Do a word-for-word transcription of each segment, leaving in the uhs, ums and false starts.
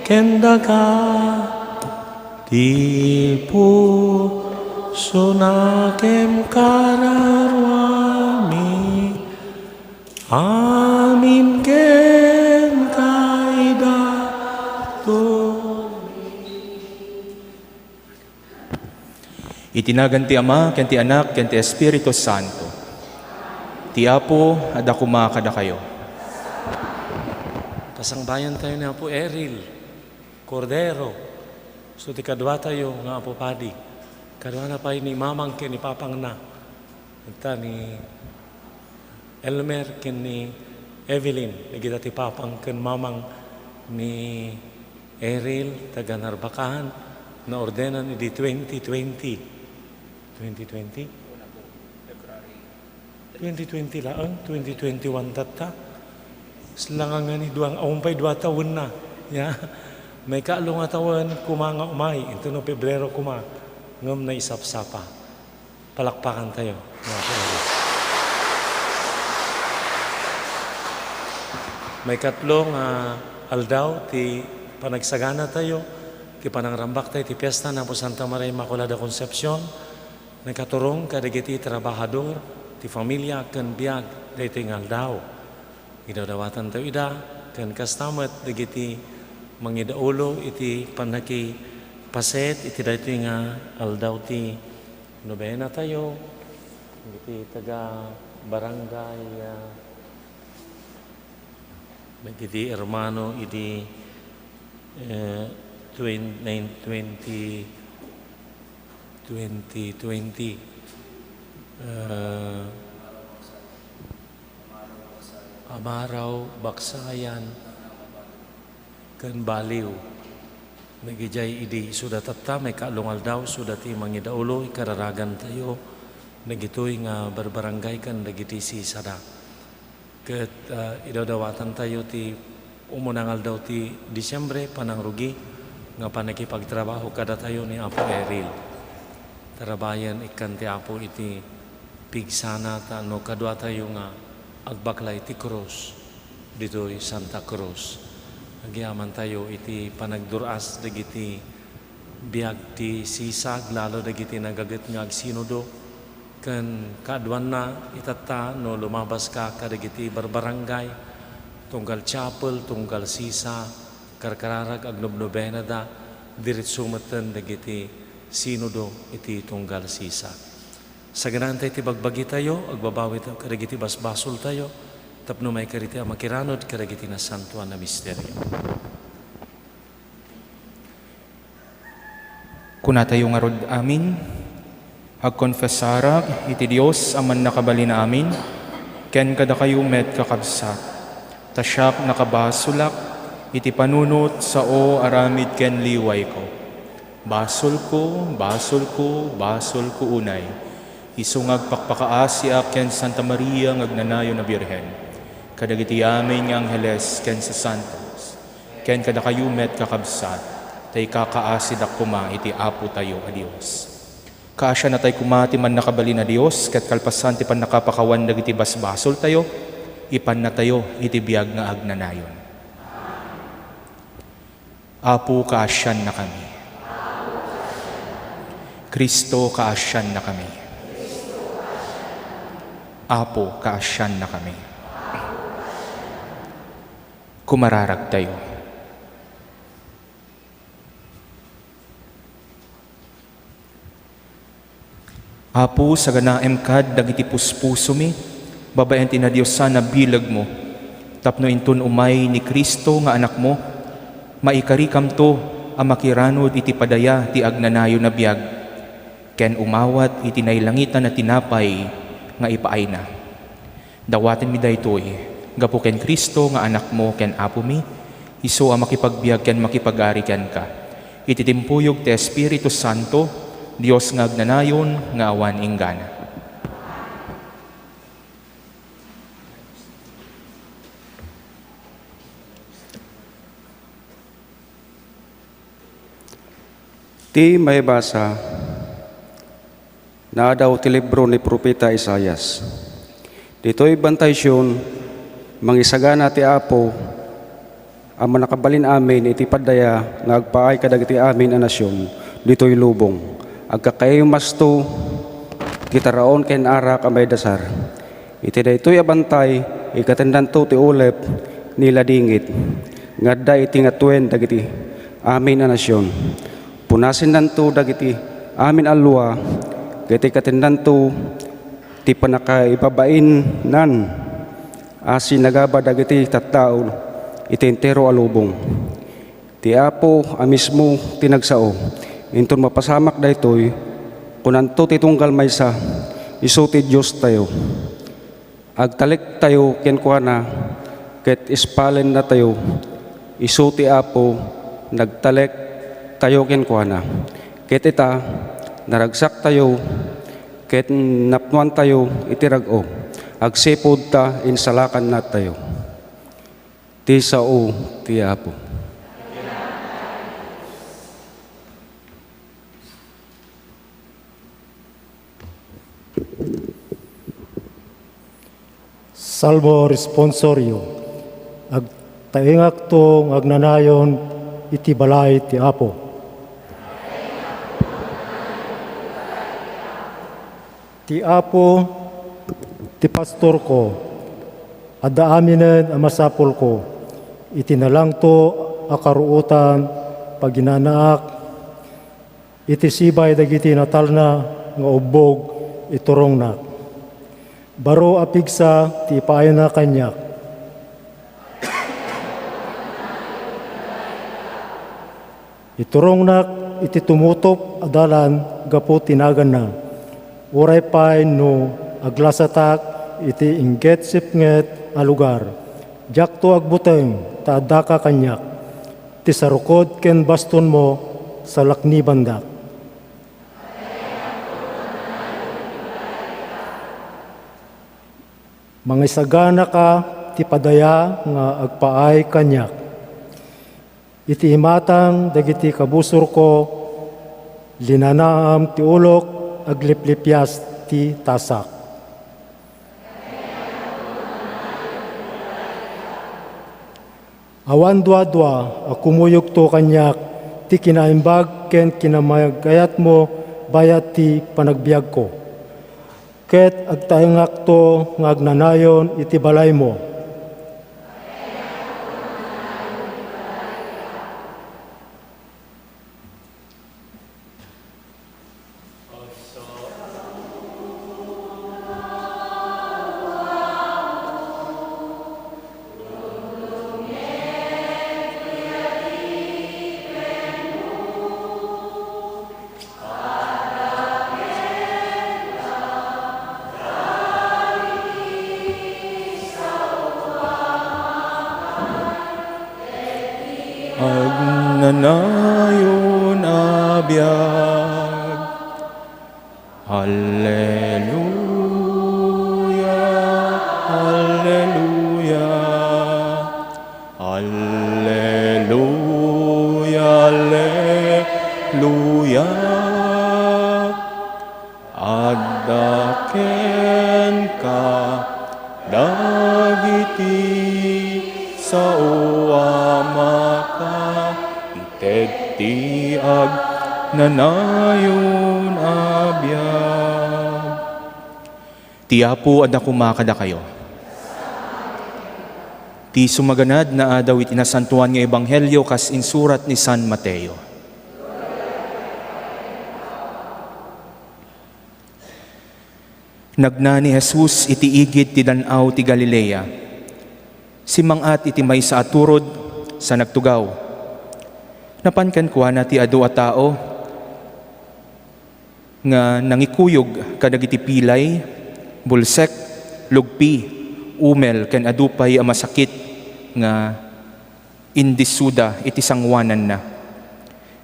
Ken daga ti pusona ken kararuami, amin ken kaidato. Iti nagan ti Ama, ken ti Anak, ken ti Espiritu Santo. Ti Apo adda koma kadakayo. Kasangbayan tayo ni Apo Eril Cordero. So ti kadua tayo nga Apo Padi. Kaduana pay ni Mamang ken ni Papangna. Ita ni Elmer ken ni Evelyn, dagita ti papang ken mamang ni Eril, taga Narbacan, naordenan idi twenty twenty. Twenty twenty? Twenty twenty laeng, twenty twenty-one tatta. Sila nga ngani dua, awan pay dua tawenna. Ya. Maikatlo nga tawen, koma nga umay, intono Pebrero koma, ngem naisapsapa. Palakpakan tayo, mga kapatid. Maikatlo nga aldaw ti panagsagana tayo, ti panangrambak tayo, ti fiesta ni Apo Santa Maria Inmaculada Concepcion, nakaturong kadagiti trabahador ti familia ken biag daytoy nga aldaw. Idawdawatan tayo ida, ken kasta met dagiti mangidaulo iti pannakipaset iti daytoy nga aldaw ti nobena tayo, dagiti taga barangay, ah, dagiti hermano idi, eh, twen-, nine-, twenty, twenty twenty, ah, Amaraw, Baksayan, ken Baliw. Nagidiay idi isuda tatta, maikatlo nga aldaw, isuda ti mangidaulo, ikararagan tayo, dagitoy nga barbarangay ken dagiti sisada. Ket, ah, idawdawatan tayo ti umuna nga aldaw ti Disiembre, panangrugi nga pannakipagtrabaho kadatayo ni Apo Eril. Tarabayen ikkan ti Apo iti pigsana ta no kaduatayo nga agbaklay ti krus ditoy Santa Cruz. Agyamantayo iti panagdur-as dagiti biag ti sisag, lalo dagiti nagaget nga agsinodo, ken kaaduanna, itatta no lumabaska kadagiti barbarangay, tunggal chapel, tunggal sisa, karkararag, agnobnobenada, diretso metten dagiti sinodo iti tunggal sisa. Saganantayo ti bagbagitayo, agbabawitayo kadagiti basbasoltayo, tapno maikari ti a makiranud kadagiti nasantoan a misterio. Kunatayo ngarud amin, agkonfesarak iti Dios a mannakabalin amin, ken kadakayo met, kakabsat, ta siak nakabasolak iti panunot, sao, aramid ken liwayko. Basolko, basolko, basolko unay. Isu nga agpakpakaasiak ken Santa Maria nga agnanayon a Birhen, kadagiti amin nga angheles ken sasantos, ken kadakayo met, kakabsat, ta ikakaasidak koma iti Apotayo a Dios. Kaasiannatay koma ti mannakabalin a Dios, ket kalpasan ti pannakapakawan dagiti basbasoltayo, ipannatayo iti biag nga agnanayon. Apo, kaasiannakami. Cristo, kaasiannakami. Apo, kaasiannakami. Kumararagtayo. Apo, saganaem kad dagiti puspusomi babaen ti nadiosan a bilegmo, tapno inton umay ni Cristo nga Anakmo, maikarikamto a makiranud iti padaya ti agnanayon a biag, ken umawat iti nailangitan a tinapay nga ipaayna. Dawatenmi daytoy gapu ken Cristo nga Anakmo ken Apomi, isu a makipagbiag ken makipag-ari kenka, iti timpuyog ti Espiritu Santo, Dios nga agnanayon nga awan inggana. Ti maibasa, naadaw ti libro ni Profeta Isaias. Ditoy Bantay Sion, mangisagana ti Apo a mannakabalin amin iti padaya nga agpaay kadagiti amin a nasion ditoy lubong. Agkakaimasto ti taraon ken arak a maidasar. Iti daytoy a bantay, ikkatendanto ti ulep ni ladingit nga adda iti ngatuen dagiti amin a nasion. Punasennanto dagiti amin a lua, ket ikkatendanto ti pannakaibabainnan a sinagaba dagiti tattao iti entero a lubong. Ti Apo a mismo ti nagsao. Inton mapasamak daytoy, kunanto ti tunggal maysa, isu ti Diostayo. Agtalektayo kenkuana, ket ispalennatayo. Isu ti Apo, nagtalektayo kenkuana. Ket ita, naragsaktayo, ket napnoantayo iti rag-o. Agsipud ta insalakannatayo. Ti sao ti Apo. Salmo Responsorio. Agtaengakto nga agnanayon iti balay ti Apo. Ti Apo ti pastorko, adda aminen a masapulko. Iti nalangto a karuotan, paginanaak iti sibay dagiti natalna nga ubbog, iturongnak. Baro a pigsa ti ipaayna kaniak. Iturongnak iti tumutop a dalan gapu ti naganna. Uray pay no aglasatak iti inggetsipnget a lugar, diakto agbuteng ta addaka kaniak. Ti sarukod ken bastonmo, salaknibandak. Mangisaganaka ti padaya nga agpaay kaniak. Iti imatang dagiti kabusorko, linanaam ti ulok, agliplipias ti tasak. Awan duadua a kumuyogto kaniak ti kinaimbag ken kinamagayatmo bayat ti panagbiagko. Ket agtaengakto nga agnanayon iti balaymo. Agnanayon a biag. Alleluia, alleluia, alleluia, alleluia. Adda kenka dagiti sao a maka-, ited ti agnanayon a biag. Ti Apo adda koma kadakayo. Ti sumaganad nga adaw iti Nasantoan nga Ebanghelio kas insurat ni San Mateo. Nagna ni Jesus iti igid ti Dan-aw ti Galilea. Simmang-at iti maysa a turod sa nagtugaw. Napan kenkuana ti adu a tao nga nangikuyog kadagiti pilay, bulsek, lugpi, umel, ken adu pay a masakit nga indissuda iti sangoananna,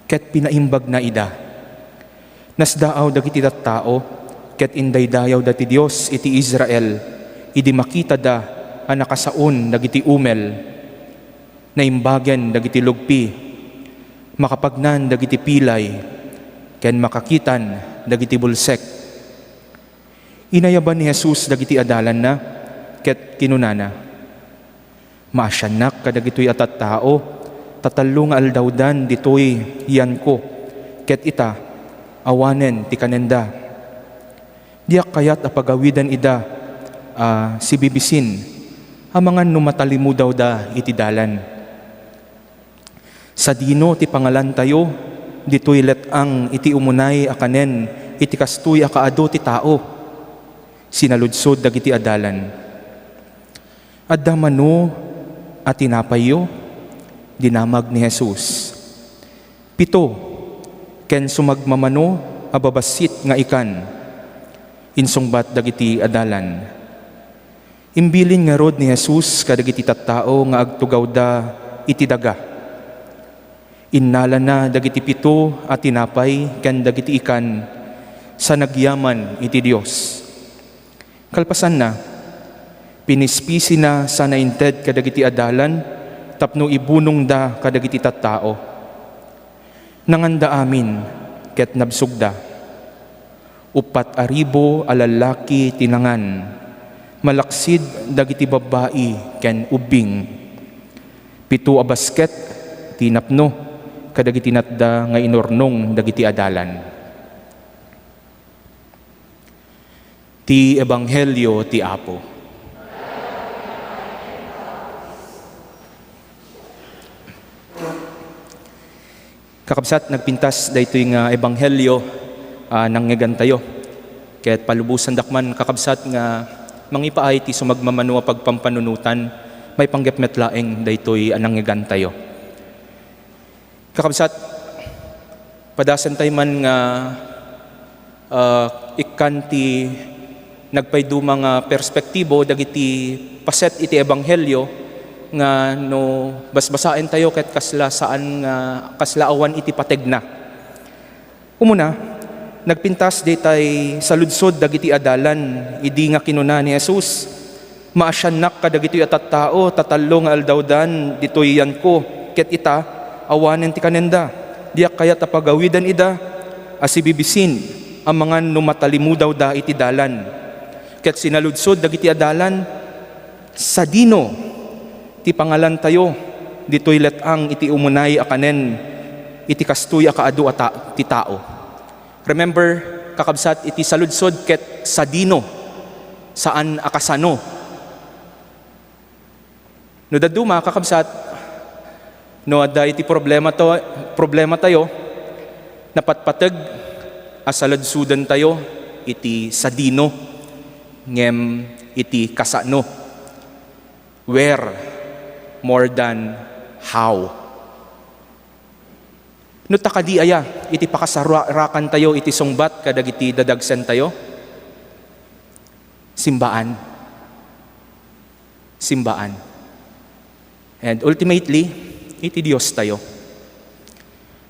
ket pinaimbagna ida. Nasdaaw dagiti tattao, ket indaydayawda ti Dios iti Israel idi makitada a nakasaon dagiti umel, naimbagen dagiti lugpi, makapagnan dagiti pilay, ken makakitan dagiti bulsek. Inayaban ni Jesus dagiti adalanna, ket kinunana, Maasiannak kadagitoy a tattao, ta tallo nga aldawdan ditoy yanko, ket ita, awanen ti kanenda. Diak kayat a pagawiden ida a sibibisin, amangan no matalimudawda iti dalan. Sadino ti pangalantayo ditoy let-ang iti umunay a kanen iti kastoy a kaadu ti tao? Sinaludsod dagiti adalan. Adda mano a tinapayyo? Dinamag ni Jesus. Pito, ken sumagmamano a babassit nga ikan, insungbat dagiti adalan. Imbilin ngarud ni Jesus kadagiti tattao nga agtugawda iti daga. Innalana dagiti pito a tinapay ken dagiti ikan sa nagyaman iti Dios. Kalpasanna, pinispisina sana inted kadagiti adalan tapno ibunongda kadagiti tattao. Nanganda amin ket nabsogda. Uppat a ribu a lallaki ti nangan, malaksid dagiti babbai ken ubbing. Pito a basket ti napno kadagiti natda nga inurnong dagiti adalan. Ti Ebanghelio ti Apo. Kakabsat, nagpintas daytoy nga ebanghelio a nangngegantayo. Ket palubosandak man, kakabsat, nga mangipaay ti sumagmamano a pagpampanunotan, maipanggep met laeng daytoy a nangngegantayo. Kakabsat, padasentayo man nga ah, ikkan ti nagpayduma nga perspektibo dagiti paset iti ebanghelio nga no basbasaentayo ket kasla saan nga, kasla awan iti pategna. Umuna, nagpintas daytay saludsod dagiti adalan idi nga kinuna ni Jesus, Maasiannak kadagitoy a tattao ta tallo nga aldawdan ditoy yanko, ket ita, awanen ti kanenda. Diak kayat a pagawiden ida a sibibisin, amangan no matalimudawda iti dalan. Ket sinaludsod dagiti adalan, Sadino ti pangalantayo ditoy let-ang iti umunay a kanen iti kastoy a kaadu a ta-, ti tao? Remember, kakabsat, iti saludsod ket sadino, saan a kasano. No dadduma, kakabsat, no adda iti problema to-, problema tayo, napatpateg a saludsodentayo iti sadino ngem iti kasano. Where more than how. No ta kadi aya iti pakasarakantayo iti sungbat kadagiti dadagsentayo? Simbaan. Simbaan. And ultimately, iti Diostayo.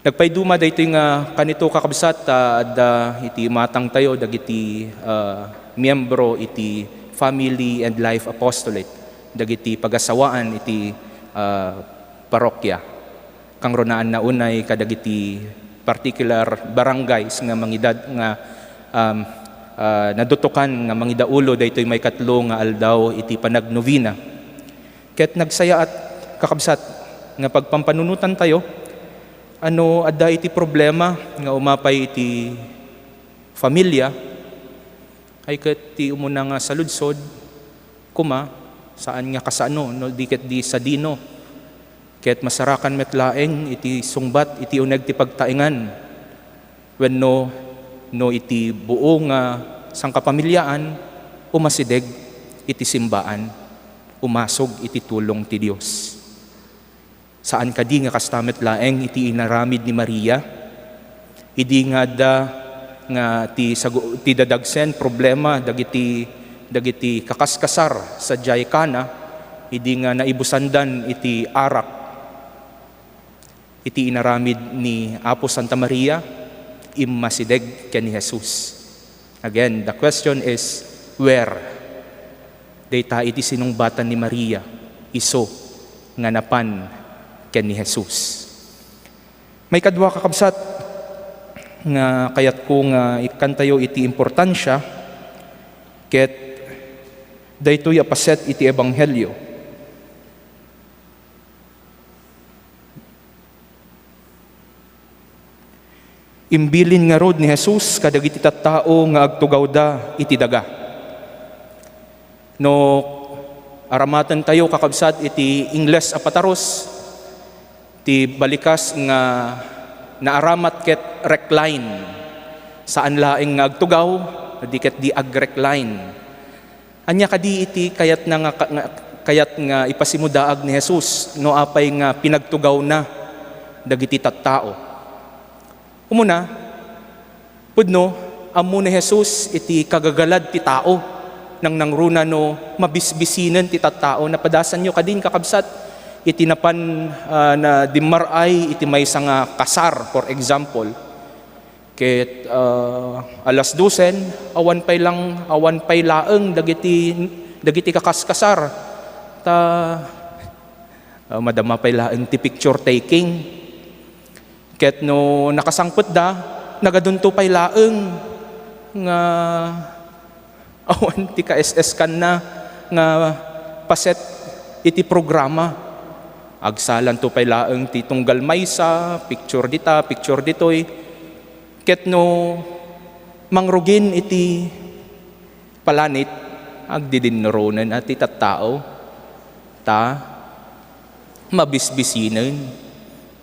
Nagpayduma daytoy nga kanito, kakabsat, ta adda iti imatangtayo dagiti, ah, miyembro iti Family and Life Apostolate, dagiti pagasawaan iti, ah, parokya. Kangrunaanna unay kadagiti particular barangays nga mangidad-, nga, um, ah, nadutokan nga mangidaulo daytoy maikatlo nga aldaw iti panagnovena. Ket nagsayaat, kakabsat, nga pagpampanunotantayo, no adda iti problema nga umapay iti familia, ay ket ti umuna nga saludsod koma, saan nga kasano, no di ket di sadino. Ket masarakan met laeng iti sungbat iti uneg ti pagtaengan, wenno no iti buo nga sangkapamiliaan, umasideg iti simbaan, umasog iti tulong ti Dios. Saan kadi nga kasta met laeng iti inaramid ni Maria? Idi nga adda nga ti sagu-, ti dadagsen problema dagiti, dagiti kakaskasar sadiay Cana, idi nga naibusandan iti arak, iti inaramid ni Apo Santa Maria, immasideg ken ni Jesus. Again, the question is, where? Dayta iti sinungbatan ni Maria, isu nga napan ken ni Jesus. Maikadua, kakabsat, nga kayatko nga ikkantayo iti importansia ket daytoy a paset iti ebanghelio. Imbilin ngarud ni Jesus kadagiti tattao nga agtugawda iti daga. No aramatentayo, kakabsat, iti Ingles a patarus, ti balikas nga naaramat ket recline. Saan laeng nga agtugaw, di ket di agrecline. Ania kadi iti kayatna nga, nga, kayat nga ipasimudaag ni Jesus no apay nga pinagtugawna dagiti tattao? Umuna, pudno, ammo ni Jesus iti kagagalad ti tao. Nangnangruna no mabisbisinen ti tattao. Napadasanyo kadin, kakabsat, iti napan, ah, na dimmaray iti maysa nga kasar, for example. Ket, ah, alas dosen, awan pay lang, awan pay laeng dagiti, dagiti kakaskasar. Ta, ah, madama pay laeng ti picture taking. Ket no nakasangpetda, nagadunto pay laeng nga awan ti ka-S S kanna nga paset iti programa. Agsalanto pay laeng ti tunggal maysa, picture dita, picture ditoy. Ket no mangrugin iti palanit, agdidinnuronen a ti tattao, ta mabisbisinen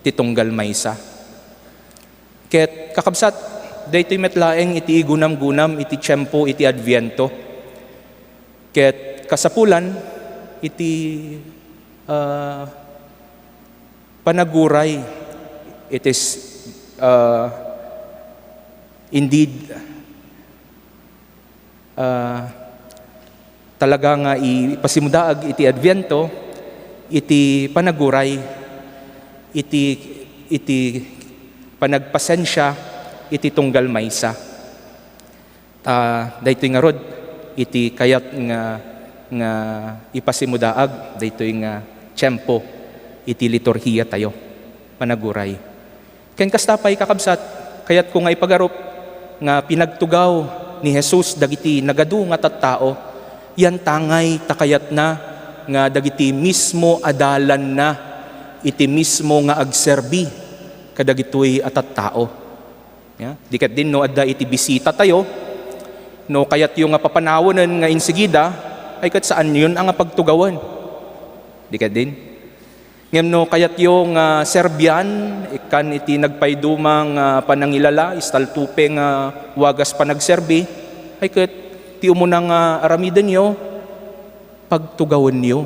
ti tunggal maysa. Ket, kakabsat, daytoy met laeng iti igunamgunam iti tiempo iti Adviento. Ket kasapulan iti, ah, panaguray. It is, ah, indeed, ah, talaga nga ipasimudaag iti Adviento iti panaguray, iti, iti panagpasensia iti tunggal maysa. Ta daytoy ngarud iti kayat nga, nga ipasimudaag daytoy nga tiempo iti liturhiatayo, panaguray. Ken kasta pay, kakabsat, kayatko nga ipagarup nga pinagtugaw ni Jesus dagiti nagadu nga tattao, yantangay ta kayatna nga dagiti mismo a dalanna iti mismo nga agserbi kadagitoy a tattao. Ya, di ket din no adda iti bisita tayo, no kayatyo nga papanawanen nga insigida, ay ket saanyon a nga pagtugawen. Di ket din. Ngem no kayatyo nga serbian, ikkan iti nagpayduma nga panangilala, istaltupe nga wagas panagserbi, ay ket ti umuna nga aramidenyo, pagtugawenyo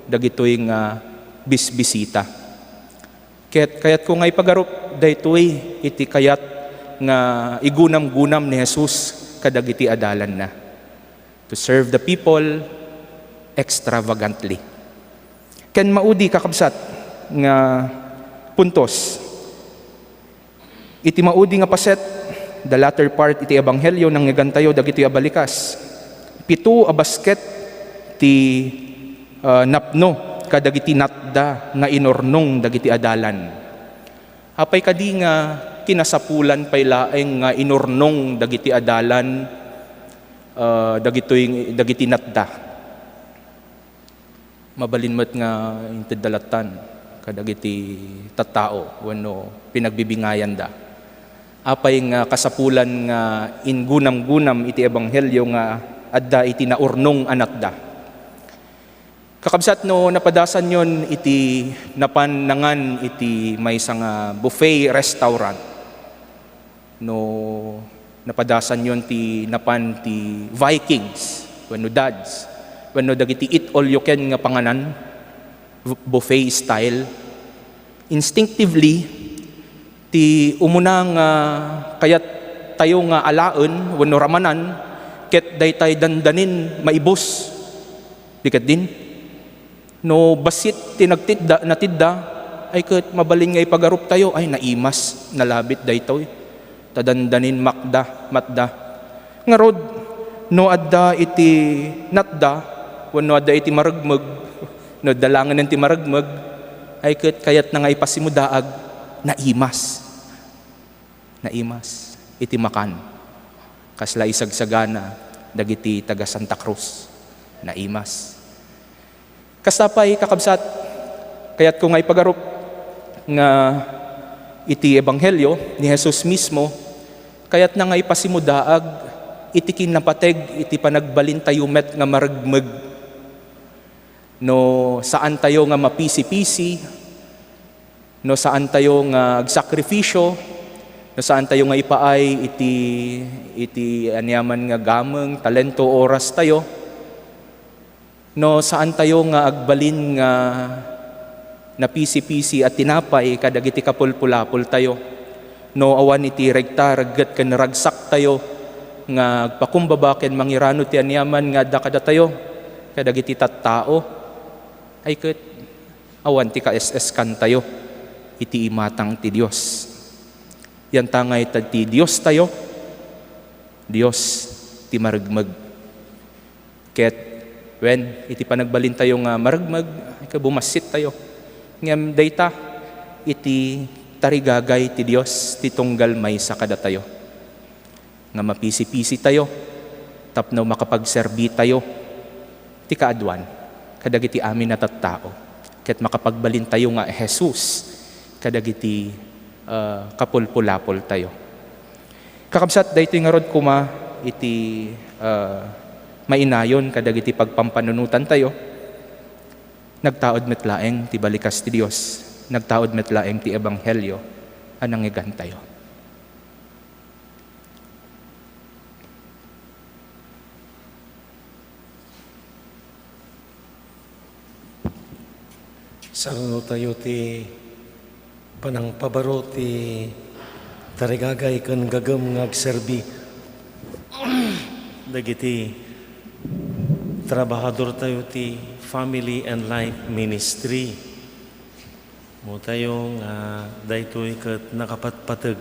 dagitoy nga bisbisita. Ket kayatko nga ipagarup daytoy iti kayat nga igunamgunam ni Jesus kadagiti adalanna. To serve the people extravagantly. Ken maudi, kakabsat, nga puntos. Iti maudi nga paset, the latter part iti ebanghelio, nangngegantayo dagitoy a balikas. Pito a basket ti, ah, napno kadagiti natda nga inurnong dagiti adalan. Apay kadi nga kinasapulan pay laeng nga inurnong dagiti adalan, ah, dagitoy, dagiti natda? Mabalin met nga intedda lattan kadagiti tattao wenno pinagbibingayanda. Apay nga kasapulan nga inggunamgunam iti ebanghelio nga adda iti naurnong a natda? Kakabsat, no napadasanyon iti napan nangan iti maysa nga buffet restaurant, no napadasanyon ti napan ti Vikings wenno Dads wenno dagiti eat all you can nga panganan, bu-, buffet style, instinctively, ti umuna nga kayat tayo nga alaen wenno ramanan, ket daytay dandanin maibus. Di ket din? No bassit ti nagtidda, natidda, ay ket mabalin nga ipagarup tayo, ay, naimas, nalabit daytoy. Ta dandanin makda, matda. Ngarud, no adda iti natda, wenno adda iti maragmeg, no adda laengen ti maragmeg, ay ket kayatna nga ipasimudaag, naimas. Naimas iti makan. Kasla isagsagana dagiti taga Santa Cruz. Naimas. Kasta pay, kakabsat, kayatko nga ipagarup nga iti ebanghelio ni Jesus mismo, Kayatna nga ipasimudaag iti kinapateg iti panagbalintayo met nga maragmeg. No saantayo nga mapisi-pisi, no saantayo nga agsakrifisio, no saantayo nga ipaay iti, iti aniaman nga gameng, talento, orastayo, no saantayo nga agbalin nga napisi-pisi a tinapay kadagiti kapulpulapoltayo, no awan iti regta, regget ken ragsaktayo nga agpakumbaba ken mangirano ti aniaman nga adda kadatayo kadagiti tattao, ay ket awan ti kaes-eskantayo iti imatang ti Dios. Yantangay ta ti Diostayo, Dios ti maragmeg. Ket, wen, iti panagbalintayo nga maragmeg, ket bumassittayo. Ngem dayta iti tarigagay ti Dios ti tunggal maysa kadatayo, nga mapisi-pisitayo tapno makapagserbitayo ti kaaduan kadagiti amin a tattao, ket makapagbalintayo nga Jesus kadagiti, ah, kapulpulapoltayo. Kakabsat, daytoy ngarud koma iti, ah, mainayon kadagiti pagpampanunotantayo. Nagtaud met laeng ti balikas ti Dios, nagtaud met laeng ti ebanghelio a nangngegantayo. Sarnotayo ti panangpabaro ti tarigagay ken gagem nga agserbi dagiti trabahadortayo ti Family and Life Ministry. Motayo nga daytoy ket nakapatpateg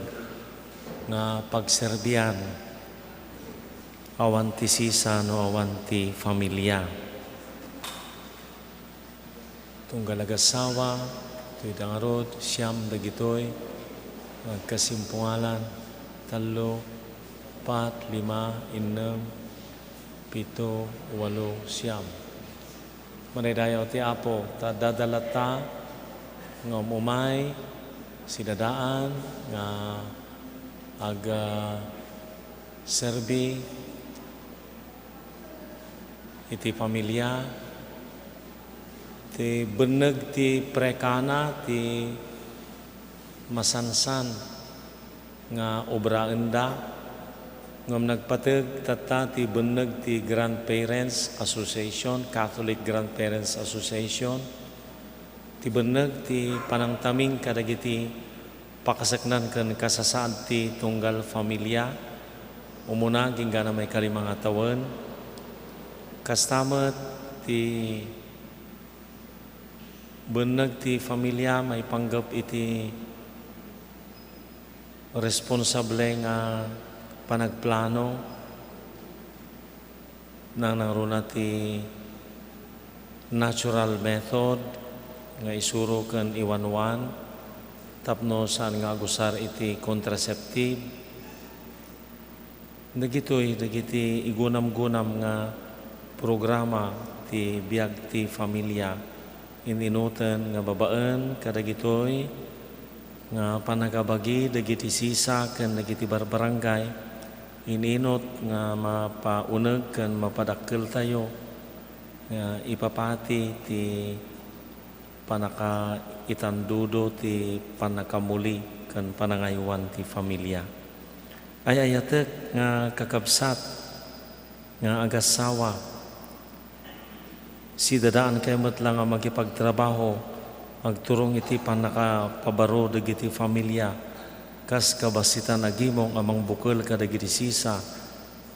nga pagserbian, awan ti sisa no awan ti familia. Tunggal agassawa, toy da ngarud, siam dagitoy, nga agkasimpungalan, tallo, pat, lima, innem, pito, walo, siam. Manaydayaw ti Apo, ta adda latta nga um-umay, sidadaan, nga ag-, ah, serbi iti familia, ti benneg ti prekana, ti masansan nga obraenda, ngem nagpateg tatta ti benneg ti Grandparents Association, Catholic Grandparents Association, ti benneg ti panangtaming kadagiti pakaseknan ken kasasaad ti tunggal familia, umuna agingga maikalimang a tawen. Kasta met ti benneg ti familia maipanggep iti responsable nga panagplano, nangnangruna ti natural method nga isuro ken iwanwan tapno saan nga agusar iti contraceptive. Dagitoy dagiti igunamgunam nga programa ti biag ti familia. In-inoten nga babaen kadagitoy nga pannakabagi dagiti sisa ken dagiti barbarangay, in-inot nga mapauneg ken mapadakkeltayo nga ipapati ti pannakaitandudo ti pannakamuli ken panangaywan ti familia. Ay-ayatek nga kakabsat nga agassawa, sidadaan kay met la nga makipagtrabaho, agturong iti pannakapabaro dagiti familia, kas kabassitan a gimong a mangbukel kadagiti sisa,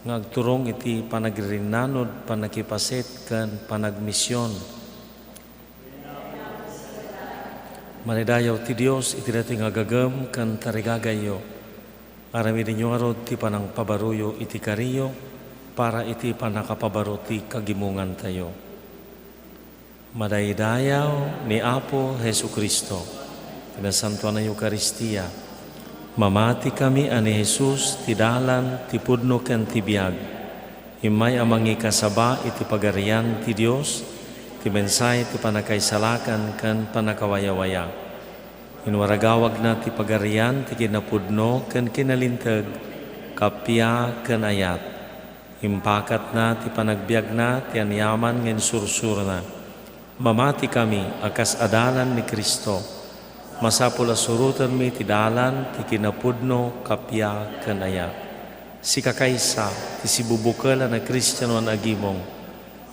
nga agturong iti panagririnnanod, pannakipaset, ken panagmision. Manaydayaw ti Dios iti daytoy nga gagem ken tarigagayyo. Aramidenyo ngarud ti panangpabaroyo iti kariyo para iti pannakapabaro ti kagimongantayo. Madaydayaw ni Apo Jesu-Cristo, ti Nasantoan a Eukaristia. Mamatikami a ni Jesus ti dalan, ti pudno, ken ti biag. Immay a mangikasaba iti Pagarian ti Dios, ti mensahe ti pannakaisalakan ken pannakawayawaya. Inwaragawagna ti Pagarian ti kinapudno ken kinalinteg, kappia ken ayat. Impakatna ti panagbiagna ti aniaman nga insursurona. Mamatikami a kas adalan ni Cristo. Masapul a surotenmi ti dalan ti kinapudno, kappia ken ayat. Sika kaysa ti sibubukel a nakristianoan a gimong,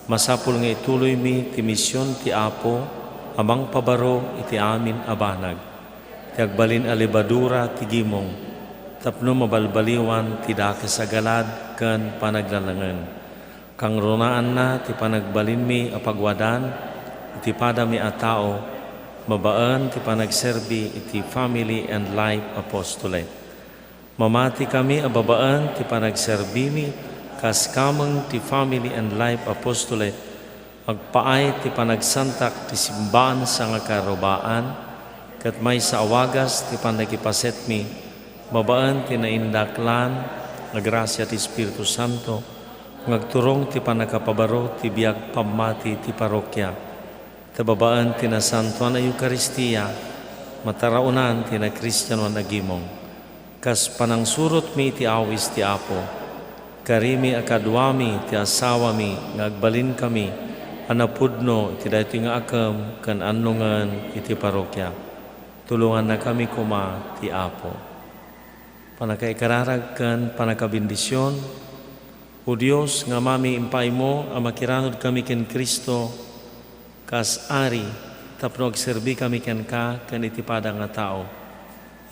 masapul nga ituloymi ti mision ti Apo a mangpabaro iti amin a banag, ti agbalin a lebadura ti gimong, tapno mabalbaliwan ti dakes a galad ken panaglalangen. Kangrunaanna ti panagbalinmi a pagwadan iti padami a tao, babaen ti panagserbi iti Family and Life Apostolate. Mamatikami a babaen ti panagserbimi kas kameng ti Family and Life Apostolate, agpaay ti panagsantak ti simbaan sangakarubaan, ket maysa a wagas ti pannakipasetmi babaen ti naindaklan a grasia ti Espiritu Santo nga agturong ti pannakapabaro ti biag pammati ti parokya. Ta babaen ti Nasantoan a Eukaristia, mataraonan ti nakristianoan a gimong. Kas panangsurotmi iti awis ti Apo, karimi a kaduami ti asawami nga agbalinkami a napudno iti daytoy nga akem ken annongen iti parokya. Tulongannakami koma ti Apo. Pannakaikararag ken pannakabendision. O Dios nga Amami, impaaymo a makiranudkami ken Cristo kas Ari tapno agserbikami kenka ken iti pada nga tao.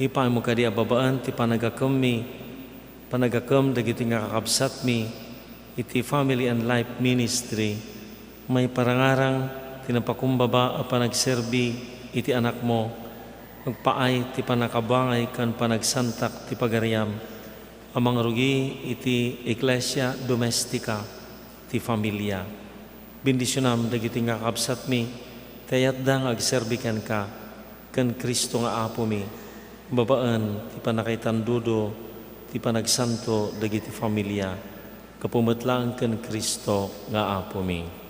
Ipaaymo kadi a babaen ti panagakemmi, panagakem dagiti nga kakabsatmi iti Family and Life Ministry, maiparangarang ti napakumbaba a panagserbi iti Anakmo, agpaay ti pannakabangay ken panagsantak ti pagariam a mangrugi iti Ecclesia Domestica, ti familia. Bendisionam dagiti nga kakabsatmi, ti ayatda nga agserbi kenka, ken Cristo nga Apomi, babaen ti pannakaitandudo ti panagsanto dagiti familia, gapu met laeng ken Cristo nga Apomi.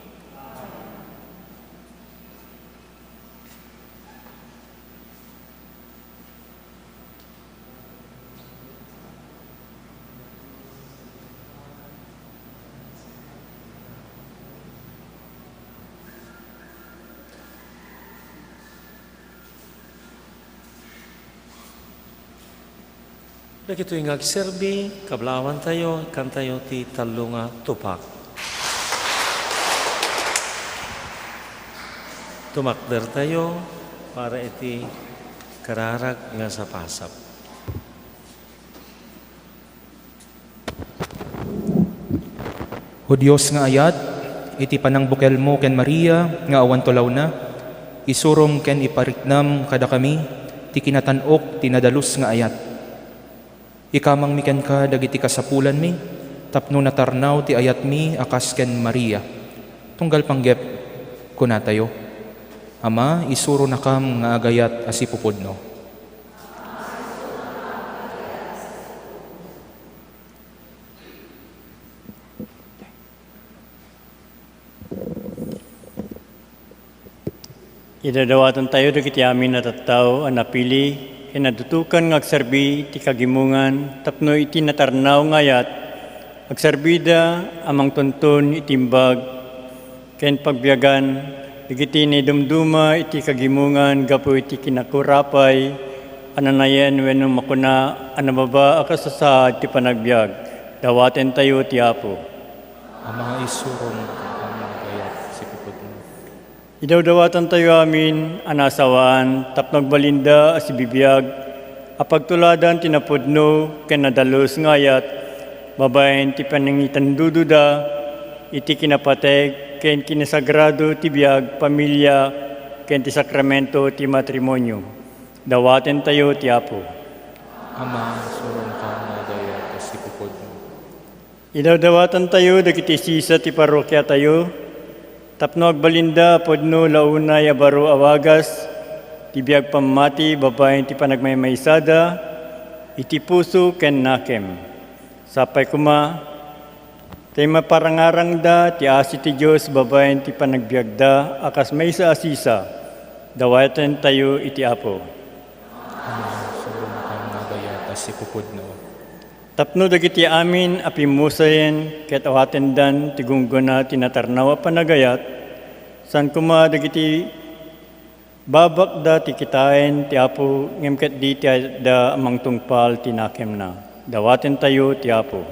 Dagitoy nga agserbi, kablawantayo, ikkantayo ti tallo nga tupak. Tumakdertayo para iti kararag nga sapasap. O Dios nga ayat, iti panangbukelmo ken Maria nga awan tulawna, isurom ken ipariknam kadakami ti kinatan-ok ti nadalus nga ayat. Ikamangmi kenka dagiti kasapulanmi tapno natarnaw ti ayatmi a kas ken Maria. Tunggal panggep, kunatayo, Ama, isuronakam nga agayat a sipupudno. Idawdawatantayo dagiti amin a tattao a napili ken nadutokan nga agserbi iti kagimongan tapno iti natarnaw nga ayat, agserbida a mangtunton iti imbag ken pagbiagan dagiti naidumduma iti kagimongan gapu iti kinakurapay a nanayen wenno makuna a nababa a kasasaad ti panagbiag. Dawatentayo ti Apo. Ama, isurom nga agayat a sipupudno. Idawdawatantayo amin a naasawaan tapno agbalinda a sibibiag a pagtuladan ti napudno ken nadalus nga ayat babaen ti panangitandudoda iti kinapateg ken kinasagrado ti biag, pamilia, ken ti sakramento ti matrimonio. Dawatentayo ti Apo. Ama, isuronka nga agayat a sipupudno. Idawdawatantayo dagiti sisa ti parrokiatayo tapno agbalinda a pudno la unay a baro a wagas ti biag pammati babaen ti panagmaymaysada iti puso ken nakem. Sapay koma, ta imparangarangda ti asi ti Dios babaen ti panagbiagda a kas maysa a sisa. Dawatentayo iti Apo. Ama, isuronka nga agayat a sipupudno. Tapno dagiti amin a pimmusayen ket awatendan ti gunggona ti natarnaw a panagayat, saan koma dagiti babakda ti kitaen ti Apo, ngem ket di ti ayatda a mangtungpal ti nakemna. Dawatentayo ti Apo.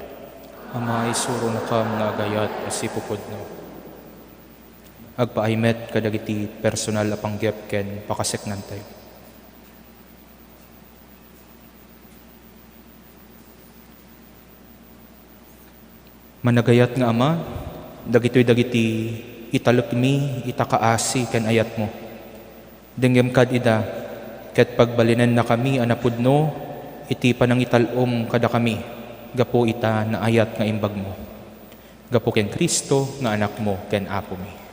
Ama, isuronakam nga agayat a sipupudno. Agpaay met kadagiti personal a panggep ken pakaseknantayo. Managayat nga Ama, dagitoy dagiti italekmi ita kaasi ken ayatmo. Denggem kad ida, ket pagbalinennakami a napudno iti panangital-om kadakami gapu ita naayat nga imbagmo. Gapu ken Cristo nga Anakmo ken Apomi.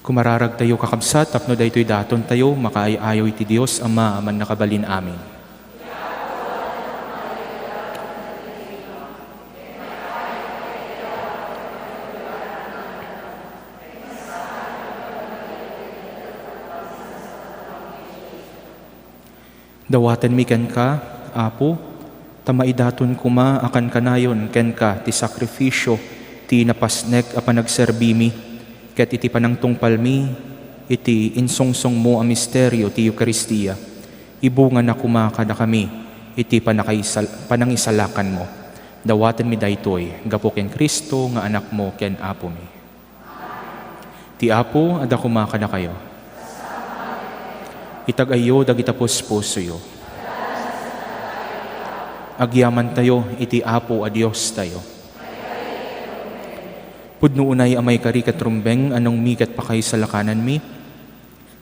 Kumararagtayo, kakabsat, tapno daytoy datontayo makaay-ayo iti Dios Ama a Mannakabalin-amin. Dawatenmi kenka, Apo, ta maidaton koma a kankanayon kenka ti sakrifisio ti napasnek a panagserbimi, ket iti panangtungpalmi iti insungsongmo a misterio ti Eukaristia, ibungana koma kadakami iti panakaisal-, panangisalakanmo. Dawatenmi daytoy gapu ken Cristo nga Anakmo ken Apomi. Ti Apo adda koma kadakayo. Itag-ayyo dagita puspusoyo. Agyamantayo iti Apo a Diostayo. Pudno unay a maikari ket rumbeng a nangmi ket pakaisalakananmi,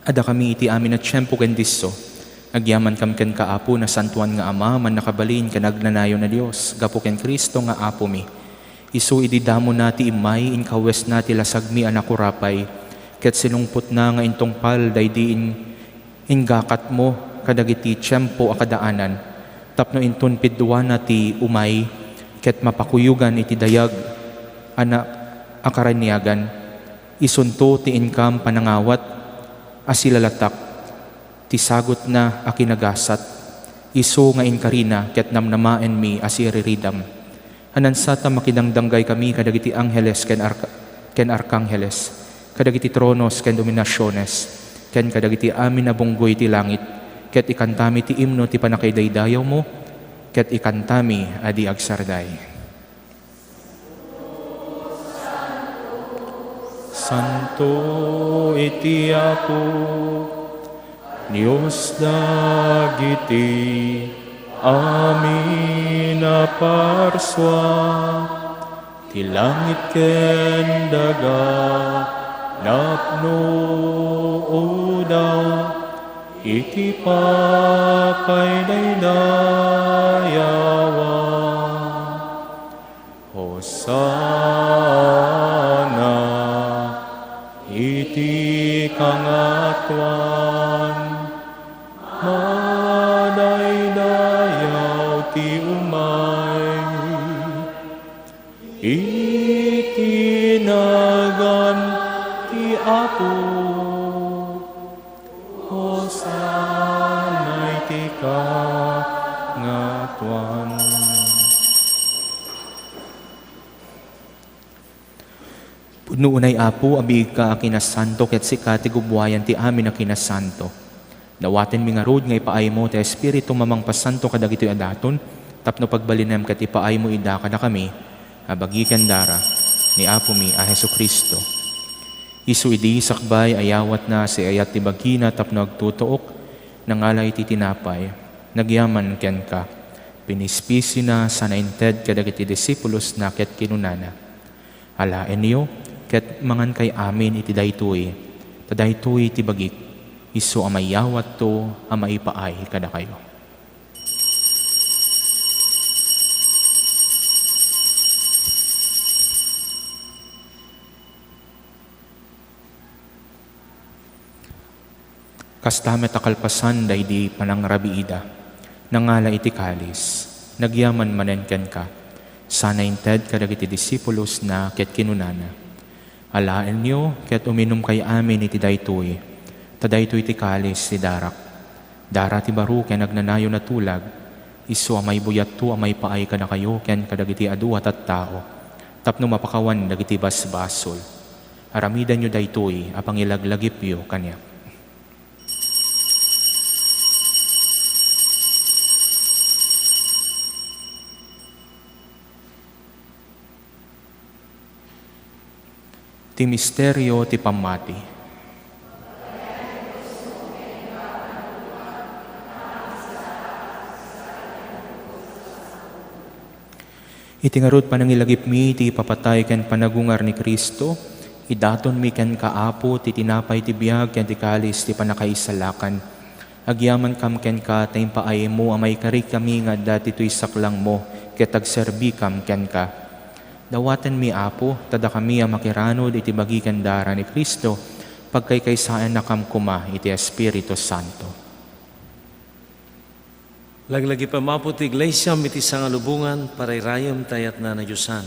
adda kami iti amin a tiempo ken disso. Agyamankam kenka, Apo, nasantoan nga Ama, mannakabalin ken agnanayon a Dios, gapu ken Cristo nga Apomi. Isu idi damona ti immay, inkawesna ti lasagmi a nakurapay, ket sinungpotna nga intungpal daydi in-, inggakatmo kadagiti tiempo a kadaanan, tapno inton pidduana ti umay, ket mapakuyogan iti dayag a na-, a karaniagan. Isunto ti inkam panangawat a silalatak ti sagutna a kinagasat, Isu nga inkarina ket namnamaenmi a siiriridam. Ania sa ta makidangdanggaykami kadagiti angheles ken arka-, ken arkangheles, kadagiti tronos ken dominasiones, ken kadagiti amin a bunggoy ti langit, ket ikantami ti imno ti pannakaidaydayawmo, ket ikantami a di agsarday. Santo iti Apo, Dios dagiti amin a parsua, ti langit ken daga napnoda iti pakaidaydayawan. Hosanna iti kangatoan. Madaydayaw ti umay iti nagan ti Apo. Hosanna iti kangatoan. Pudno unay, Apo, a biigka a kinasanto, ket sika ti gubbuayan ti amin a kinasanto. Dawatenmi ngarud nga ipaaymo ti Espiritum a mangpasanto kadagitoy a daton, tapno pagbalinem ket ipaaymo ida kadakami a bagi ken dara ni Apomi a Jesu-Cristo. Isu idi sakbay a yawatna, siayat ti bagina tapno agtutuok, nangala iti tinapay, nagyaman kenka, pinispisina sana inted kadagiti disipulosna ket kinunana, "Alaenyo ket mangankay amin iti daytoy, ta daytoy ti bagik, isu a mayawatto a maipaay kadakayo." Kasta met a kalpasan daydi panangrabiida, nangala iti kalis, nagyaman manen kenka, sana inted kadagiti disipulosna ket kinunana, "Alaenyo ket uminumkay amin iti daytoy, ta daytoy ti kalis ti darak, dara ti baro ken agnanayon a tulag, isu a maibuyatto a maipaay kadakayo ken kadagiti adu a tattao, tapno mapakawan dagiti basbasol. Aramidenyo daytoy a pangilaglagipyo kaniak." Ti misterio ti pammati. Iti ngarud panangilagipmi ti ipapatay ken panagungar ni Cristo, idatonmi kenka, Apo, ti tinapay ti biag ken ti kalis ti pannakaisalakan. Agyamankam kenka ta impaaymo a maikarikami nga adda ditoy saklangmo ket agserbikam kenka. Dawatenmi, Apo, ta dakami a makiranod iti bagi ken dara ni Cristo, pagkaykaysaennakam koma iti Espiritu Santo. Laglagipem, Apo, ti Iglesiam iti sangalubongan, parayrayem ta ayatna nadiosan.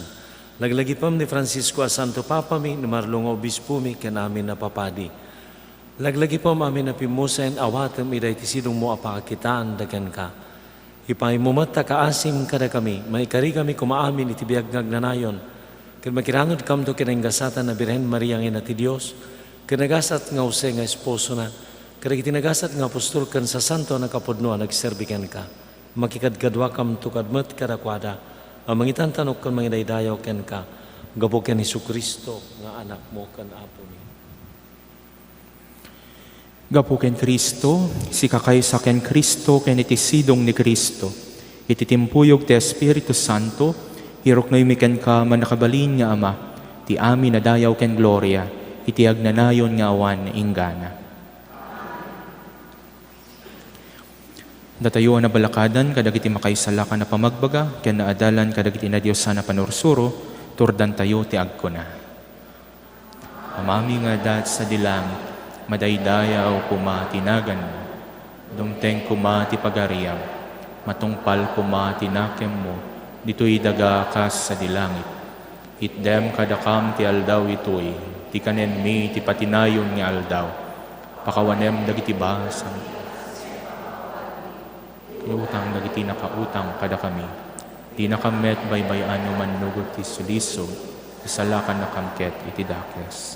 Laglagipem ni Francisco a Santo Papami, ni Marlo nga Obispomi, ken amin a papadi. Laglagipem amin a pimmusen, awatem ida iti sidongmo a pakakitaan da kenka. Ipaaymo met ta kaasim kadakami, maikarikami koma amin iti biag nga agnanayon, ket makiranudkamto ken nagasat a Birhen Maria nga Ina ti Dios, ken nagasat nga Jose nga esposona, kadagiti nagasat nga apostol ken sasanto a nakapudno a nagserbi kenka. Makikadkaduakamto kad-, met kadakuada a mangitantanok ken mangidaydayaw kenka, gapu ken Jesu-Cristo nga Anakmo ken Apomi. Gapu ken Cristo, sikakaysa ken Cristo, ken iti sidong ni Cristo, iti timpuyog ti Espiritu Santo, iruknoymi kenka, Mannakabalin nga Ama, ti amin a dayaw ken gloria, iti agnanayon nga awan inggana. Datayo a nabalakadan kadagiti makaisalakan a pamagbaga ken naadalan kadagiti nadiosan a panursuro, turdantayo ti agkuna. Amami nga adda sadi langit, madaydayaw koma ti naganmo. Dumteng koma ti pagariam. Matungpal koma ti nakemmo, ditoy daga kas sadi langit. Itdem kadakam ti aldaw itoy, ti kanenmi ti patinayon nga aldaw. Pakawanem dagiti basam. utang dagiti nakautang kadakami. Dinakam met baybay-an no mannugod ti sulisog, isalakannakam ket iti dakes.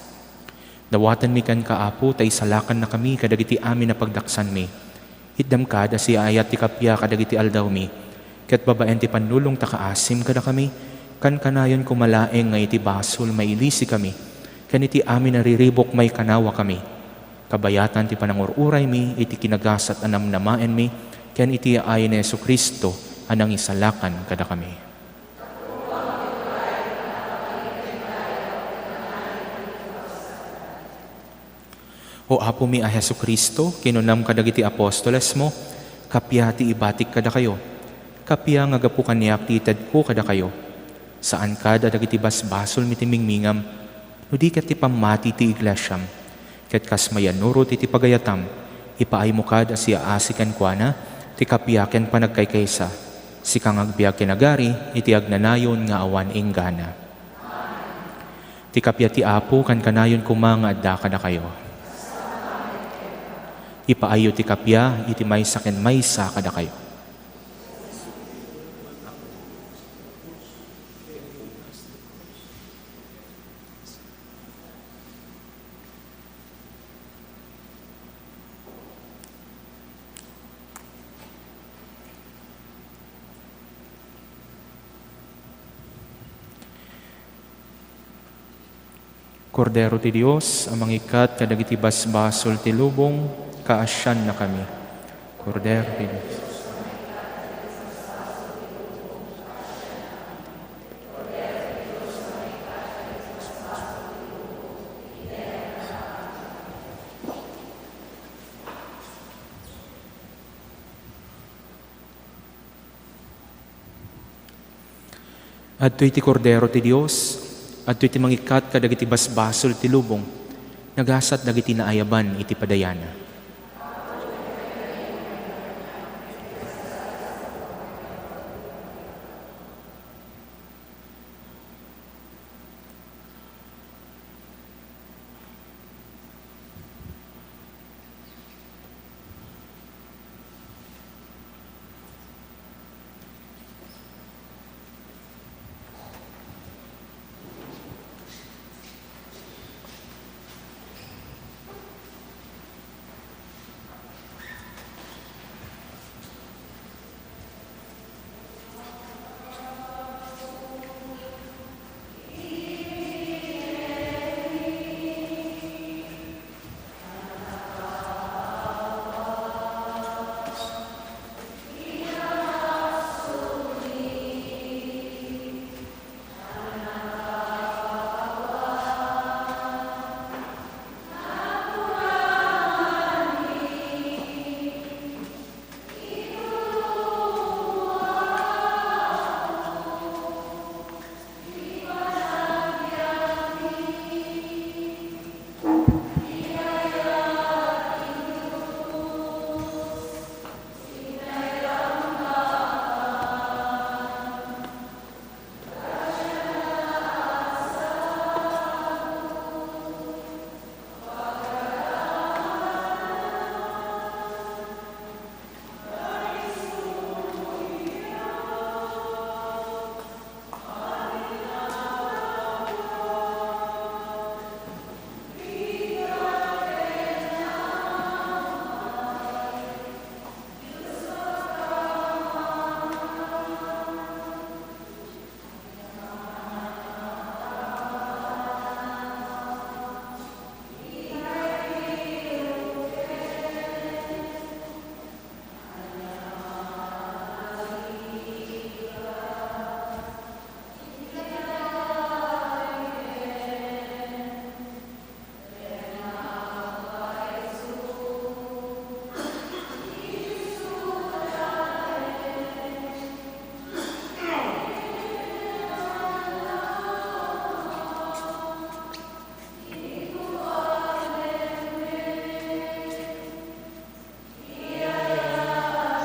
Dawatenmi kenka, Apo, ta isalakannakami kadagiti amin a pagdaksanmi. Itdem kad a siaayat ti kappia kadagiti aldawmi, ket babaen ti pannulong ta kaasim kadakami, kankanayon koma laeng nga iti basol mailisikami, ken iti amin a riribuk maikanawakami. Kabayatan ti panangur-uraymi iti kinagasat a namnamaenmi, ken iti yaay ni Jesu-Cristo a nangisalakan kadakami. O Apomi a Jesu-Cristo, kinunam kadagiti apostolesmo, "Kappia ti ibatik kadakayo. Kappia nga gapu kaniak ti itedko kadakayo." Saan kad a dagiti basbasolmi ti mingmingam, no di ket ti pammati ti iglesiam. Ket kas mayannurot iti pagayatam, ipaaymo kad a siaasi kenkuana ti kappia ken panagkaykaysa, sika nga agbiag ken agari iti agnanayon nga awan inggana. Ti kappia ti Apo kankanayon koma nga adda kadakayo. Ipaayyo ti kappia iti maysa ken maysa kadakayo. Kordero ti Dios a mangikkat kadagiti basbasol ti lubong, kaasiannakami. Kordero ti Dios. Adtoy ti Kordero ti Dios, adtoy ti mangikkat kadagiti basbasol ti lubong, nagasat dagiti naayaban iti padayana.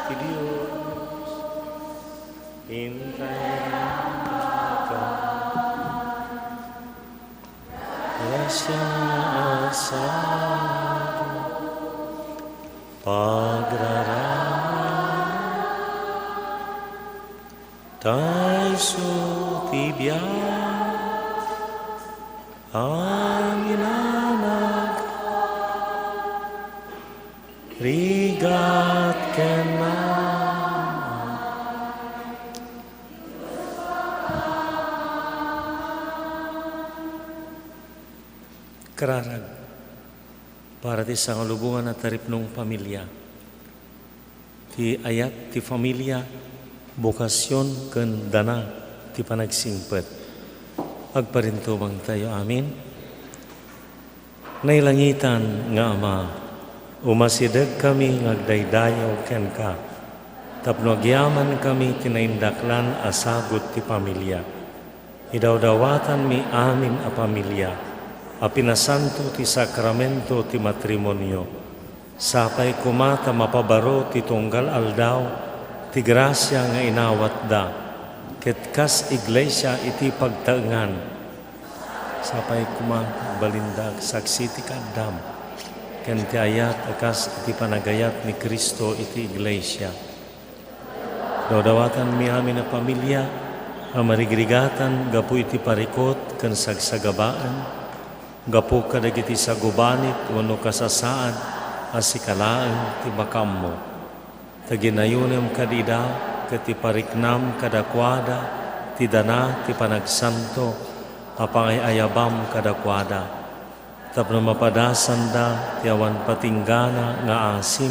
Ti Dios, intay Gracia nga asado, pagrarama, Isu ti biag, amin a nagrigat ken naammo. Kararag, para ti sangalubongan a taripnong pamilya. Ti ayat ti familia, bokasion ken dana ti panagsingpet. Agparintubangtayo amin. Nailangitan nga Ama, umasidegkami nga agdaydayaw kenka tapno agyamankami ti naindaklan a sagut ti familia. Idawdawatanmi amin a familia a pinasanto ti sakramento ti matrimonio. Sapay koma ta mapabaro ti tunggal aldaw ti grasia nga inawatda, ket kas iglesia iti pagtaengan. Sapay koma ta agbalinda a saksi ti kaaddam ken ti ayat a kas iti panagayat ni Cristo iti iglesia. Dawdawatanmi amin a familia a marigrigatan gapu iti parikut ken sagsagabaen, gapu kadagiti sagubanit wenno kasasaad a sika laeng ti makaammo. Ta ginayonem kadida ket ipariknam kadakuada ti dana ti panagsanto a pangay-ayabam kadakuada. Tapno mapadasanda ti awan patinggana nga asim,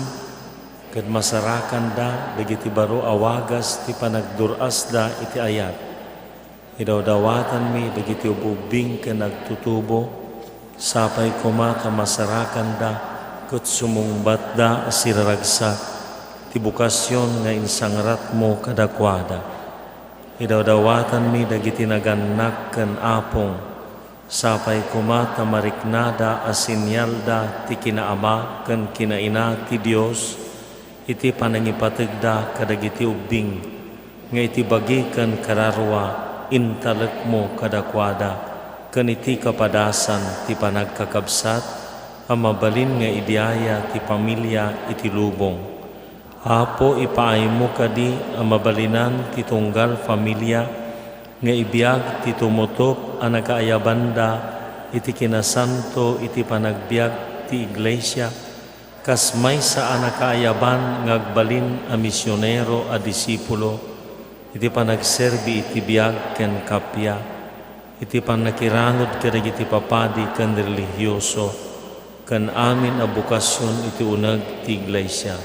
ket masarakanda dagiti baro a wagas ti panagdur-asda iti ayat. Idawdawatanmi dagiti ub-ubbing ken agtutubo, sapay koma ta masarakanda ket sumungbatda a siraragsak ti bokasion nga insangratmo kadakuada. Idawdawatanmi dagiti nagannak ken apong, sapay koma ta mariknada a sinialda ti kinaama ken kinaina ti Dios iti panangipategda kadagiti ubbing nga iti bagi ken kararua intalekmo kadakuada ken iti kapadasan ti panagkakabsat a mabalin nga idiaya ti familia iti lubong. Apo, ipaaymo kadi a mabalinan ti tunggal familia nga ibiag ti tumutop a nakaayabanda iti kinasanto iti panagbiag ti iglesia, kas maysa a nakaayaban nga agbalin a misionero a disipulo iti panagserbi iti biag ken kappia, iti pannakiranud kadagiti papadi ken relihioso, ken amin a bokasion iti uneg ti iglesia.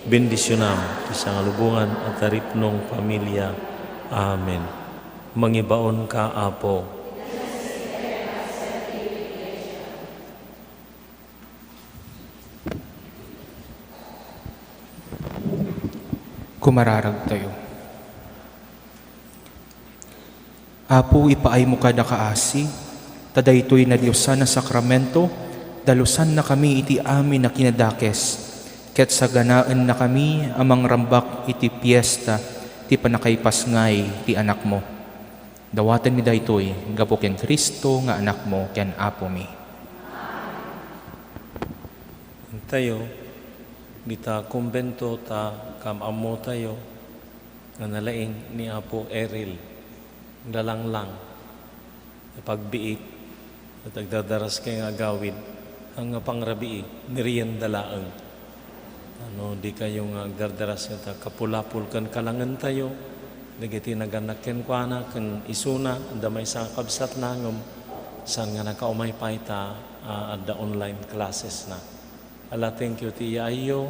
Bendisionam ti sangalubongan a taripnong familia. Amen. Mangibaonka, Apo. Kumararagtayo. Apo, ipaaymo kada kaasi, ta daytoy nadiosan a sakramento, dalosannakami iti amin a kinadakes, ket saganaennakami a mangrambak iti piesta ti pannakaipasngay ti Anakmo. Dawatenmi daytoy gapu ken Cristo nga Anakmo ken Apomi. Intayo, dita kumbento ta kaam-ammotayo nga nalaing ni Apo Eril, naglalanglang, napagbiit, ket agdardaras ken nga agawid, haan nga pangrabii, merienda laeng. Ano, dikayo nga agdardaras ket kapulapol ken kalangentayo, dagiti nagannak kenkuana ken isuna, adda maysa nga kabsatna ngem saan nga nakaumay pay ta, ah, adda online classes na. Ala, thank you ti yaayyo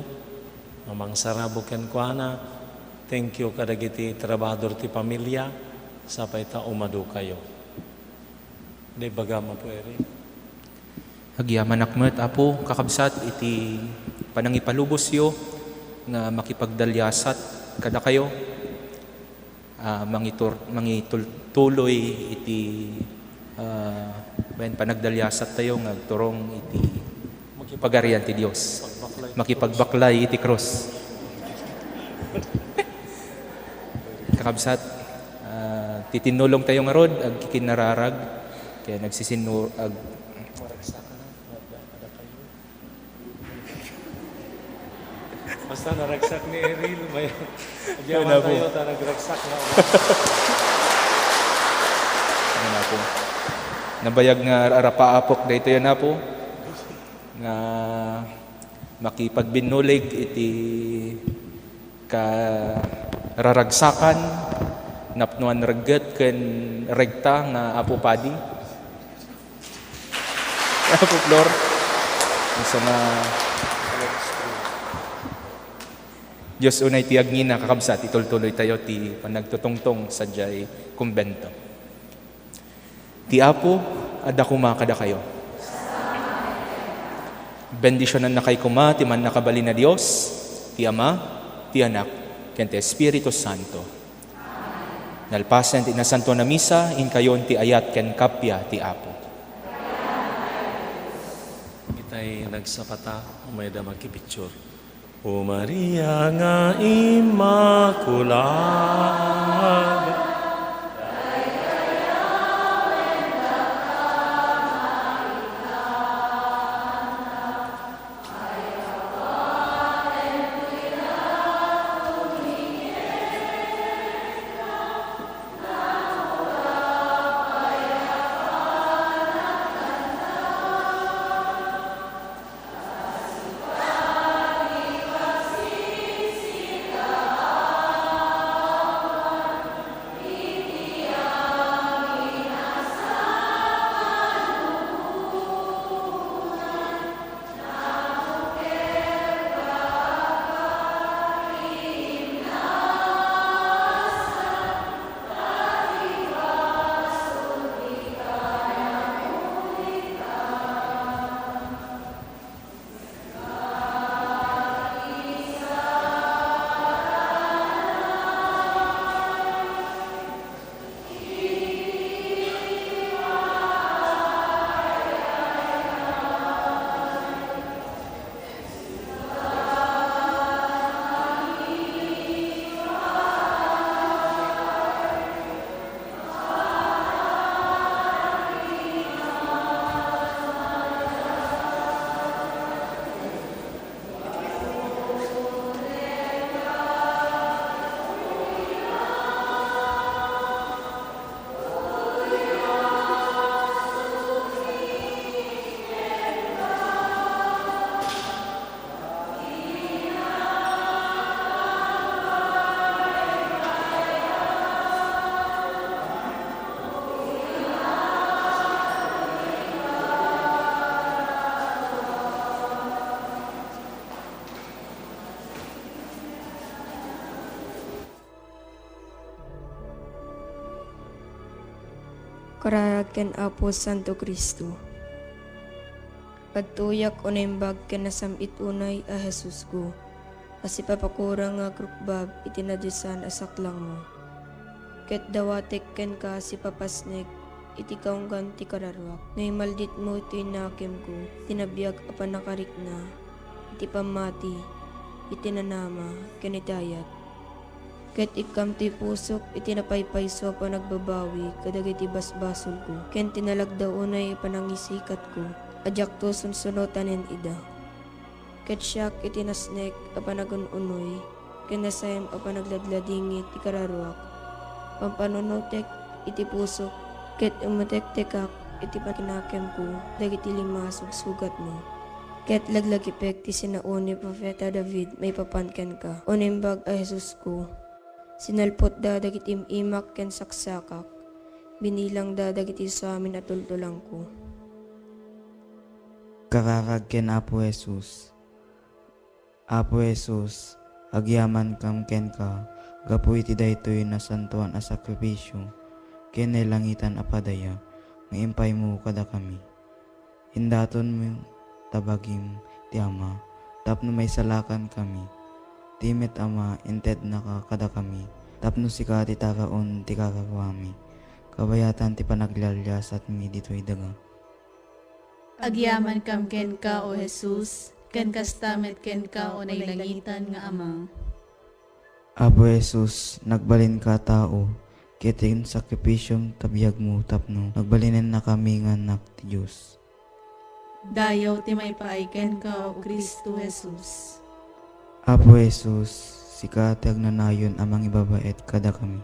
nga mangsarabo kenkuana. Thank you kadagiti trabahador ti pamilya, sapay ta umadukayo. Dayta ibagam, Apo Eri. Agyamanak met, Apo, kakabsat, iti panangipalubosyo nga makipagdaliasat kadakayo. Ah, mangitur-, mangitul-, tuloy iti, ah, wen panagdaliasattayo nga agturong iti Pagarian ti Dios. Makipagbaklay iti krus. Kakabsat, ah, titinnulongtayo ngarud, agkikinnararag, ken agsisinnu-, ag-, Basta naragsak ni Eril, may, agyamanak tayo, ta nagragsak na. Nabayag nga arapaapok daytoy a Apo, nga makipagbinulig iti kararagsakan, napnoan regget ken regta nga Apo Padi. Apo Flor, isu nga Dios unay ti agngina, kakabsat, itultuloy tayo ti panagtutungtong sadiay kumbento. Ti Apo, adda koma kadakayo. Bendisionannakay koma ti Mannakabalin a Dios, ti Ama, ti Anak, ken ti Espiritu Santo. Nalpasen ti nasantoan a misa, inkayon ti ayat ken kappia ti Apo. Itay nagsapata, umayda makipicture. O Maria nga Immaculada. Kararag ken Apo Santo Cristo. Agtuyak o naimbag ken nasam-it unay a Jesusko, a sipapakurang nga agrukbab iti nadiosan a saklangmo. Ket dawatek kenka a sipapasnek iti kaunggan ti kararuak. No imalditmo iti nakemko, ti nabiag a pannakarikna, iti pammati, iti nanama, ken iti ayat. Ket ikkam ti pusok iti napaypayso a panagbabawi kadagiti basbasolko, ken ti nalagda unay a panangisikatko a diakto sunsunotanen ida. Ket siak iti nasnek a panagun-unoy, ken nasayam a panagladladingit ti kararuak. Pampanunotek iti pusok, ket umetektekak iti pakinakemko dagiti lima a sugsugatmo. Ket laglagipek ti sinao ni Profeta David maipapan kenka, o Naimbag a Jesusko. Sinalpotda dagiti im-imak ken saksakak. Binilangda dagiti samin a tultulangko. Kararag ken Apo Jesus. Apo Jesus, agyamankam kenka gapu iti daytoy nasantoan a sakrifisio ken nailangitan a padaya nga impaymo kadakami. Indatonmo ta bagim ti Ama tapno maisalakankami. Ti met Ama, intednaka kadakami tapno sika ti taraon ti kararuami, kabayatan ti panaglialiasatmi ditoy daga. Agyamankam kenka, O Jesus, ken kasta met kenka, O nailangitan nga Ama. Apo Jesus, nagbalinka a tao, ket insakripisyom ta biagmo tapno nagbalinennakami nga annak ti Dios. Dayaw ti maipaay kenka, O Cristo Jesus. Apo Jesus, sika ti agnanayon a mangibabaet kadakami.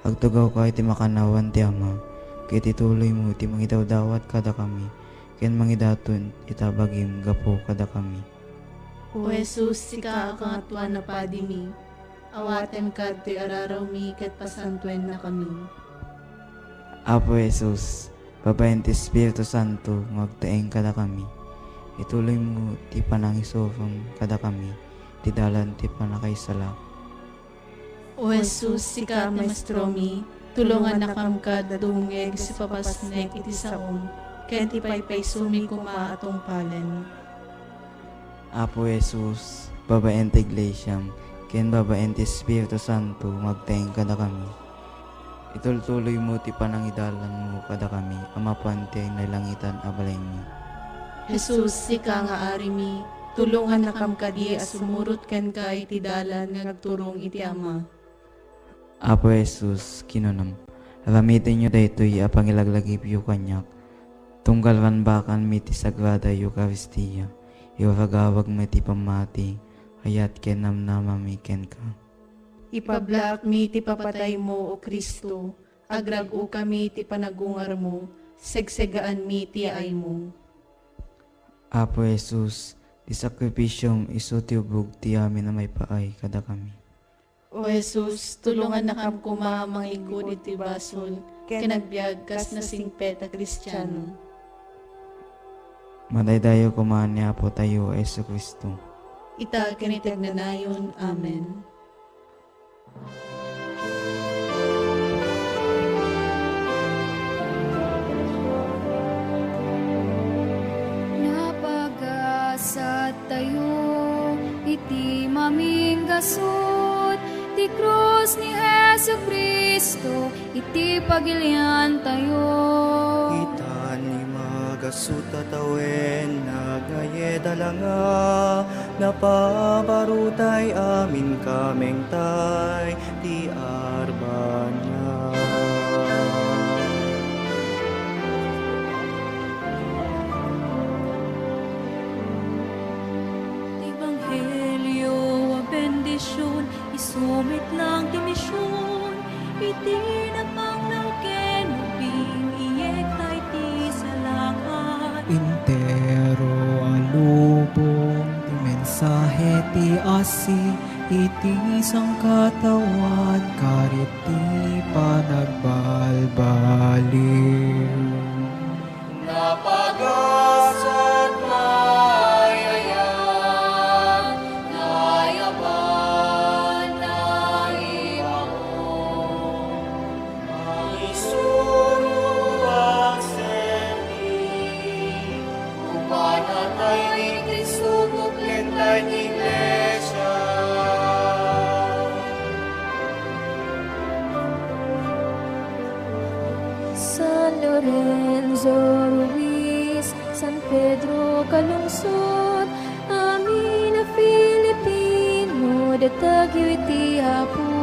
Agtugawka iti makannawan ti Ama, ket ituloymo ti mangidawdawat kadakami, ken mangidaton ita bagim gapu kadakami. O Jesus, sika a Kangatoan a Padimi, awatenka ditoy ararawmi ket pasantuennakami. Apo Jesus, babaen ti Espiritu Santo nga agtaeng kadakami, ituloymo ti panangisurom kadakami ti dalan ti pannakaisalak. O Jesus, sika a Maestromi, tulongannakam kad a dumngeg iti sipapasnek iti saom, ken ti paypaysomi koma a tungpalen. Apo Jesus, babaen ti Iglesiam, ken babaen ti Espiritu Santo, nga agtaeng kadakami. Itultuloymo ti panangidalanmo kadakami a mapan ti nailangitan a balaymi. Jesus, sika nga Arimi, tulongannakam kadi a sumurot kenka iti dalan nga agturong iti Ama. Apo Jesus, kinunam, aramitenyo daytoy a pangilaglagipyo kaniak, tunggal ranbakanmi ti Sagrada Eukaristia, iragawagmi ti pammati, ayat ken namnamami kenka. Ipablakmi ti papataymo, O Cristo, agrag-okami ti panagungarmo, segsegaanmi ti yaaymo. Apo Jesus, ti sakrifisiom isu ti ubog ti amin a maipaay kadakami. O Jesus, tulongannakam koma a mangikkud iti basol ken agbiag kas nasingpet a Kristiano. Madaydayaw koma ni Apotayo a Jesu-Cristo. Ita ken iti agnanayon. Amen. Napagasattayo iti maminggasut ti krus ni Jesu-Cristo iti pagiliantayo. Itan ni magasut a tawen, nagngayet a langa, napabarutay amin kamengtay ti arbana. Ti ebanghelio a bendision, isu met lang ti mision, iti napanglaw ken ubing, iyekta iti salakay. Entero a lubong ti mensahe ti assit iti sangkataoan, karit ti panagbalbaliw. Napagasat nga ay-ayan, nayaban, naibaon, mangisuro, agserbi, upana tayo ni Cristo, puplenta ti Iglesia. San Lorenzo Ruiz, San Pedro Calungsod, amin a Filipino, datagyo iti Apo.